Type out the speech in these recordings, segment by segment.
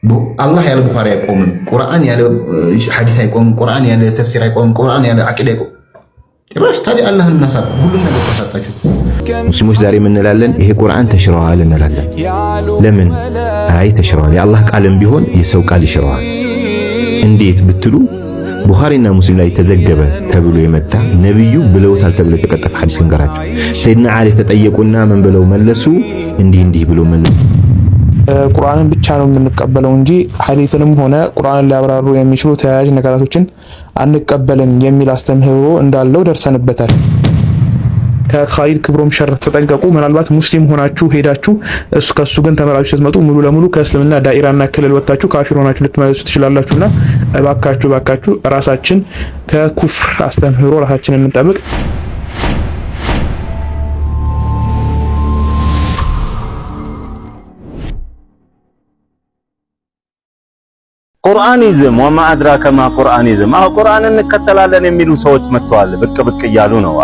አላህ ያለ ቡኻሪ አይቆምም። ቁርአን ያለ ሐዲስ አይቆምም። ቁርአን ያለ ተፍሲር አይቆምም። ቁርአን ያለ አቂዳ አይቆምም። ጭራሽ ታዲያ አላህን እናሳ ሁሉም ነገር ተሳጣችሁ። ሙስሊሞች ዛሬ ምን እንላለን? ይሄ ቁርአን ተሽረዋል እንላለን። ለምን? አይ ተሽረዋል። የአላህ ቃልም ቢሆን የሰው ቃል ይሽረዋል። እንዴት ብትሉ ቡኻሪና ሙስሊም ላይ ተዘገበ ተብሎ የመጣ ነብዩ ብለውታል ተብሎ የተቀጠፈ ሐዲስ ልንገራችሁ። ሰይድና ዓሊ ተጠየቁና ምን ብለው መለሱ? እንዲህ እንዲህ ብሎ መለሱ። ቁርአንን ብቻ ነው የምንቀበለው እንጂ ሐዲስንም ሆነ ቁርአንን ሊያብራሩ የሚችሉ ተያያዥ ነገራቶችን አንቀበልም የሚል አስተምህሮ እንዳለው ደርሰንበታል። ከኻሊድ ክብሮም ሸር ተጠንቀቁ። ምናልባት ሙስሊም ሆናችሁ ሄዳችሁ እሱ ከሱ ግን ተመራችሁ ስትመጡ ሙሉ ለሙሉ ከእስልምና ዳኢራና ክልል ወጥታችሁ ካፊር ሆናችሁ ልትመለሱ ትችላላችሁና እባካችሁ እባካችሁ ራሳችን ከኩፍር አስተምህሮ ራሳችንን እንጠብቅ። ቁርአኒዝም وما أدراك ما ቁርአኒዝም። አዎ ቁርአን እንከተላለን የሚሉ ሰዎች መጥተዋል፣ ብቅ ብቅ እያሉ ነው።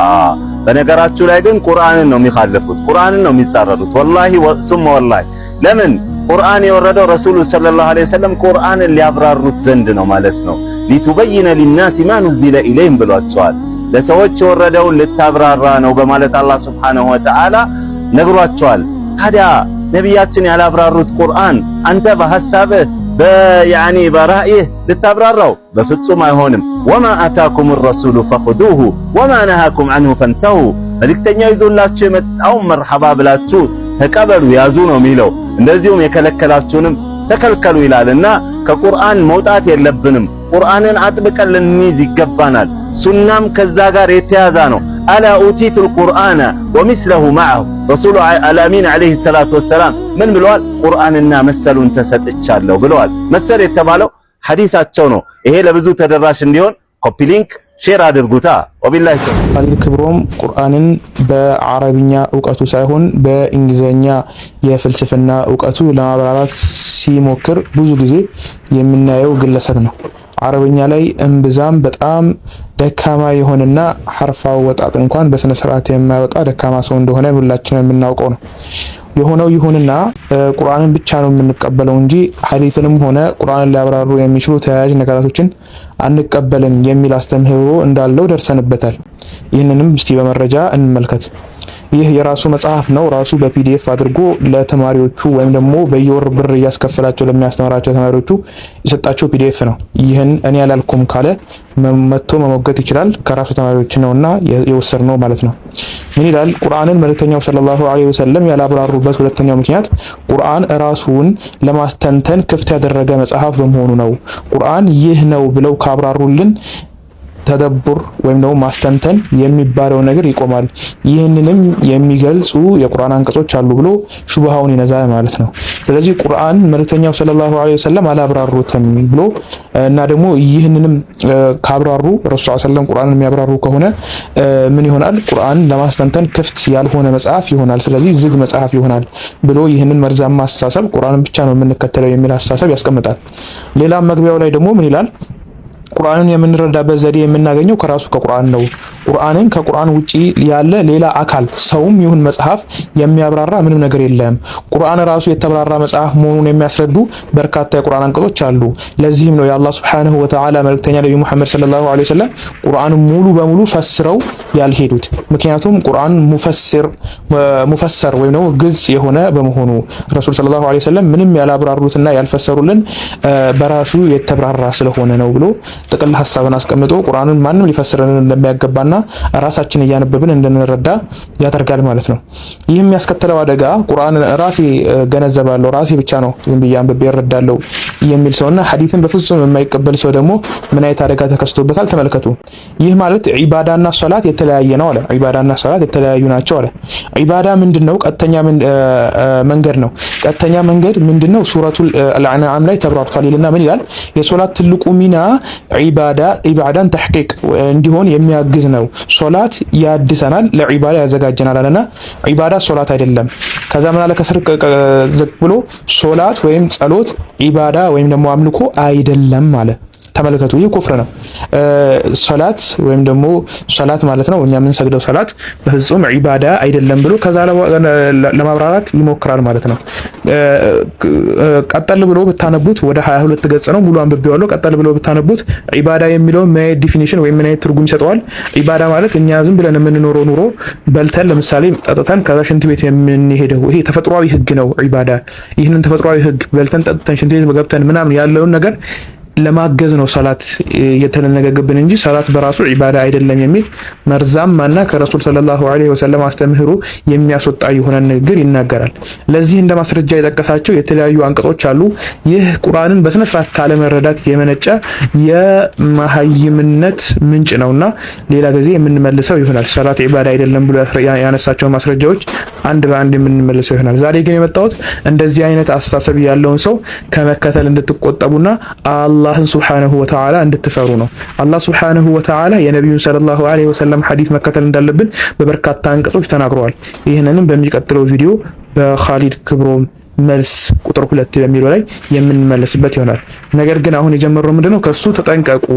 በነገራችሁ ላይ ግን ቁርአንን ነው የሚኻለፉት፣ ቁርአንን ነው የሚጻረሩት። والله ثم والله። ለምን ቁርአን የወረደው ረሱሉ صلى الله عليه وسلم ቁርአንን ሊያብራሩት ዘንድ ነው ማለት ነው። لتبين للناس ما نزل إليهم ብሏቸዋል። ለሰዎች የወረደውን ልታብራራ ነው በማለት አላህ سبحانه وتعالى ነግሯቸዋል። ታዲያ ነቢያችን ያላብራሩት ቁርአን አንተ በሐሳብህ በያኒ በራእይህ ልታብራራው በፍጹም አይሆንም። وما آتاكم الرسول فخذوه وما نهاكم عنه فانتهوا። መልእክተኛው ይዞላችሁ የመጣውን መርሐባ ብላችሁ ተቀበሉ ያዙ ነው የሚለው። እንደዚሁም የከለከላችሁንም ተከልከሉ ይላልና ከቁርአን መውጣት የለብንም። ቁርአንን አጥብቀን ልንይዝ ይገባናል። ሱናም ከዛ ጋር የተያዛ ነው። ألا أوتيت القرآن ومثله معه። ረሱሉ الأمين عليه الصلاة والسلام ምን ብለዋል? ቁርአንና መሰሉን ተሰጥቻለሁ ብለዋል። መሰል የተባለው ሐዲሳቸው ነው። ይሄ ለብዙ ተደራሽ እንዲሆን copy link share አድርጉታ። وبالله ኻሊድ ክብሮም ቁርአንን በአረብኛ እውቀቱ ሳይሆን በእንግሊዘኛ የፍልስፍና እውቀቱ ለማብራራት ሲሞክር ብዙ ጊዜ የምናየው ግለሰብ ነው። አረብኛ ላይ እምብዛም በጣም ደካማ የሆነና ሐርፍ አወጣጥ እንኳን በስነ ስርዓት የማይወጣ ደካማ ሰው እንደሆነ ሁላችንም የምናውቀው ነው። የሆነው ይሁንና ቁርአንን ብቻ ነው የምንቀበለው እንጂ ሐዲስንም ሆነ ቁርአንን ሊያብራሩ የሚችሉ ተያያዥ ነገራቶችን አንቀበልም የሚል አስተምህሮ እንዳለው ደርሰንበታል። ይህንንም እስቲ በመረጃ እንመልከት። ይህ የራሱ መጽሐፍ ነው። ራሱ በ PDF አድርጎ ለተማሪዎቹ ወይም ደግሞ በየወር ብር እያስከፈላቸው ለሚያስተምራቸው ተማሪዎቹ የሰጣቸው PDF ነው። ይህን እኔ ያላልኩም ካለ መጥቶ መሞገት ይችላል። ከራሱ ተማሪዎች ነውና የወሰድነው ማለት ነው። ምን ይላል? ቁርአንን መልእክተኛው صلى الله عليه وسلم ያላብራሩበት ሁለተኛው ምክንያት ቁርአን ራሱን ለማስተንተን ክፍት ያደረገ መጽሐፍ በመሆኑ ነው። ቁርአን ይህ ነው ብለው ካብራሩልን ተደቡር ወይም ደግሞ ማስተንተን የሚባለው ነገር ይቆማል። ይህንንም የሚገልጹ የቁርአን አንቀጾች አሉ ብሎ ሹብሃውን ይነዛል ማለት ነው። ስለዚህ ቁርአን መልእክተኛው ሰለላሁ ዐለይሂ ወሰለም አላብራሩትም ብሎ እና ደግሞ ይህንንም ካብራሩ ረሱል ሰለላሁ ቁርአንን የሚያብራሩ ከሆነ ምን ይሆናል? ቁርአን ለማስተንተን ክፍት ያልሆነ መጽሐፍ ይሆናል። ስለዚህ ዝግ መጽሐፍ ይሆናል ብሎ ይህንን መርዛማ አስተሳሰብ ቁርአንን ብቻ ነው የምንከተለው የሚል አስተሳሰብ ያስቀምጣል። ሌላም መግቢያው ላይ ደግሞ ምን ይላል? ቁርአንን የምንረዳበት ዘዴ የምናገኘው ከራሱ ከቁርአን ነው። ቁርአንን ከቁርአን ውጪ ያለ ሌላ አካል ሰውም ይሁን መጽሐፍ የሚያብራራ ምንም ነገር የለም። ቁርአን ራሱ የተብራራ መጽሐፍ መሆኑን የሚያስረዱ በርካታ የቁርአን አንቀጾች አሉ። ለዚህም ነው የአላህ ሱብሓነሁ ወተዓላ መልእክተኛ ነብዩ ሙሐመድ ሰለላሁ ዐለይሂ ወሰለም ቁርአንን ሙሉ በሙሉ ፈስረው ያልሄዱት። ምክንያቱም ቁርአን ሙፈሰር ወይም ደግሞ ግልጽ የሆነ በመሆኑ ረሱል ሰለላሁ ዐለይሂ ወሰለም ምንም ያላብራሩትና ያልፈሰሩልን በራሱ የተብራራ ስለሆነ ነው ብሎ ጥቅል ሀሳብን አስቀምጦ ቁርአንን ማንም ሊፈስረን እንደማይገባና ራሳችን እያነበብን እንድንረዳ ያደርጋል ማለት ነው። ይህም የሚያስከትለው አደጋ ቁርአንን ራሴ ገነዘባለሁ ራሴ ብቻ ነው ዝም ብዬ አንብቤ እረዳለሁ የሚል ሰውና ሐዲስን በፍጹም የማይቀበል ሰው ደግሞ ምን አይነት አደጋ ተከስቶበታል ተመልከቱ። ይህ ማለት ዒባዳና ሶላት የተለያየ ነው አለ። ዒባዳና ሶላት የተለያዩ ናቸው አለ። ዒባዳ ምንድነው? ቀጥተኛ መንገድ ነው። ቀጥተኛ መንገድ ምንድነው? ሱረቱል አንዓም ላይ ተብራርቷል ይልና ምን ይላል? የሶላት ትልቁ ሚና ዒባዳን ተሕቂቅ እንዲሆን የሚያግዝ ነው። ሶላት ያድሰናል፣ ለዒባዳ ያዘጋጀናል አለና ዒባዳ ሶላት አይደለም። ከዛ ምን አለ ከስር ዝቅ ብሎ ሶላት ወይም ጸሎት ዒባዳ ወይም ደግሞ አምልኮ አይደለም አለ። ተመልከቱ፣ ይህ ኩፍር ነው። ሰላት ወይም ደግሞ ሰላት ማለት ነው እኛ የምንሰግደው ሰላት በፍጹም ዒባዳ አይደለም ብሎ ከዛ ለማብራራት ይሞክራል ማለት ነው። ቀጠል ብሎ ብታነቡት ወደ 22 ገጽ ነው፣ ሙሉ አንብቤዋለሁ። ቀጠል ብሎ ብታነቡት ዒባዳ የሚለውን ምን አይነት definition ወይም ምን አይነት ትርጉም ይሰጠዋል? ዒባዳ ማለት እኛ ዝም ብለን የምንኖረው ኑሮ፣ በልተን ለምሳሌ ጠጥተን ከዛ ሽንት ቤት የምንሄደው ይሄ ተፈጥሯዊ ህግ ነው ዒባዳ። ይህንን ተፈጥሯዊ ህግ በልተን ጠጥተን ሽንት ቤት ገብተን ምናምን ያለውን ነገር ለማገዝ ነው ሰላት የተደነገገብን እንጂ ሰላት በራሱ ዒባዳ አይደለም የሚል መርዛማና ከረሱል ሰለላሁ ዐለይሂ ወሰለም አስተምህሮ የሚያስወጣ የሆነ ንግግር ይናገራል። ለዚህ እንደ ማስረጃ የጠቀሳቸው የተለያዩ አንቀጾች አሉ። ይህ ቁርአንን በስነ ስርዓት ካለመረዳት የመነጨ የመሀይምነት ምንጭ ነውና ሌላ ጊዜ የምንመልሰው ይሆናል። ሰላት ዒባዳ አይደለም ብሎ ያነሳቸው ማስረጃዎች አንድ በአንድ የምንመልሰው ይሆናል። ዛሬ ግን የመጣሁት እንደዚህ አይነት አስተሳሰብ ያለውን ሰው ከመከተል እንድትቆጠቡና አላህን ሱብሓነሁ ወተዓላ እንድትፈሩ ነው። አላህ ሱብሓነሁ ወተዓላ የነቢዩን ሰለላሁ ዐለይሂ ወሰለም ሐዲስ መከተል እንዳለብን በበርካታ አንቀጾች ተናግረዋል። ይህንንም በሚቀጥለው ቪዲዮ በኻሊድ ክብሮም መልስ ቁጥር 2 በሚለው ላይ የምንመለስበት ይሆናል። ነገር ግን አሁን የጀመረው ምንድነው? ከሱ ተጠንቀቁ።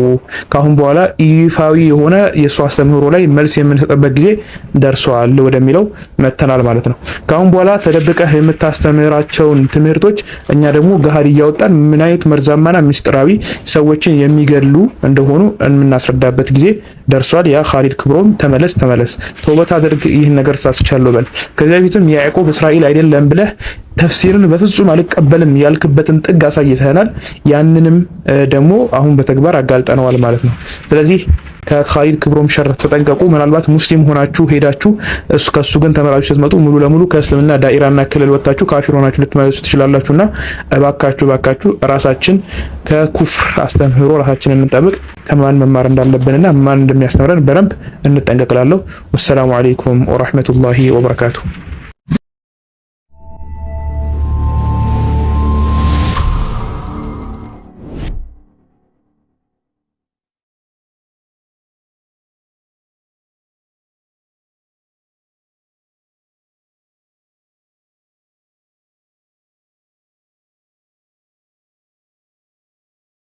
ካሁን በኋላ ይፋዊ የሆነ የሱ አስተምህሮ ላይ መልስ የምንሰጥበት ጊዜ ደርሷል ወደሚለው መተናል ማለት ነው። ካሁን በኋላ ተደብቀህ የምታስተምራቸውን ትምህርቶች እኛ ደግሞ ገሃድ እያወጣን ምን አይነት መርዛማና ምስጢራዊ ሰዎችን የሚገድሉ እንደሆኑ የምናስረዳበት ጊዜ ደርሷል። ያ ኻሊድ ክብሮም ተመለስ፣ ተመለስ፣ ተውበት አድርግ፣ ይህን ነገር ሳስቻለሁ በል። ከዚያ በፊትም ያዕቆብ እስራኤል አይደለም ብለህ ተፍሲርን በፍጹም አልቀበልም ያልክበትን ጥግ አሳይተናል። ያንንም ደግሞ አሁን በተግባር አጋልጠነዋል ማለት ነው። ስለዚህ ከኻሊድ ክብሮም ሸር ተጠንቀቁ። ምናልባት ሙስሊም ሆናችሁ ሄዳችሁ እሱ ከሱ ግን ተመራችሁ ስትመጡ ሙሉ ለሙሉ ከእስልምና ዳኢራና ክልል ወጥታችሁ ካፊር ሆናችሁ ልትመለሱ ትችላላችሁና እባካችሁ እባካችሁ ራሳችን ከኩፍር አስተምህሮ ራሳችንን እንጠብቅ። ከማን መማር እንዳለብንና ማን እንደሚያስተምረን በደንብ እንጠንቀቅላለሁ። ወሰላሙ አለይኩም ወራህመቱላሂ ወበረካቱ።